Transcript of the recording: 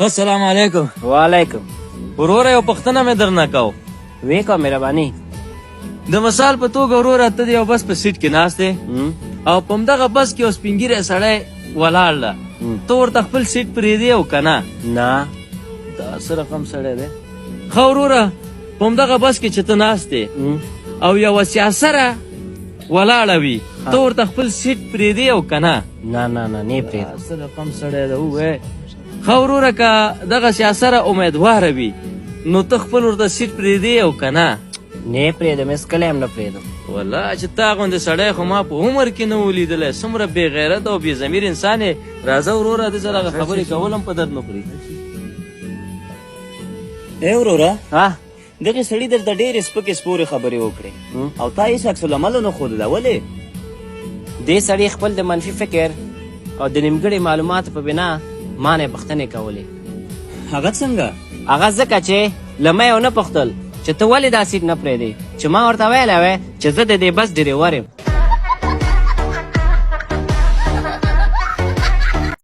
السلام علیکم. وعلیکم. وروره، یو پوښتنه مې درنه کو. وی کو، مهرباني. د مثال په توګه وروره، ته د یو بس په سیټ کې ناست یې او په همدغه بس کې یو سپین ږیری سړی ولاړ ده، ته ورته خپل سیټ پرېږدې او که نه؟ نه. دا څه رقم سړی دی؟ ښه وروره، په همدغه بس کې چې ته ناست یې او یوه سیاسره ولاړه وي، ته ورته خپل سیټ پرېږدې او که نه؟ نه نه نه، نه پرېږدم. څه رقم سړی دی، ووایه. ښه وروره، که دغه سیاسره امیدواره وي، نو ته خپل ورته سیټ پرېږدې او که نه؟ نه پرېږدم، هېڅکله هم نه پرېږدم. والله چې تا غوندې سړی خو ما په عمر کې نه و لیدلی. څومره بې غیرته او بې ضمیر انسان یې. راځه وروره، دې سره هغه خبرې کول هم په درد نه خوري. ای وروره! ها. دغه سړي درته ډېرې سپکې سپورې خبرې وکړې او تا هېڅ عکس العمل ونه ښودله، ولې؟ دې سړي خپل د منفي فکر او د نیمګړي معلوماتو په بنا ما نه پوښتنې کولې. هغه څنګه؟ هغه ځکه چې له ما یې ونه پوښتل چې ته ولې دا سیټ نه پرېږدې، چې ما ورته ویلی وی چې زه د دې بس ډریور یم.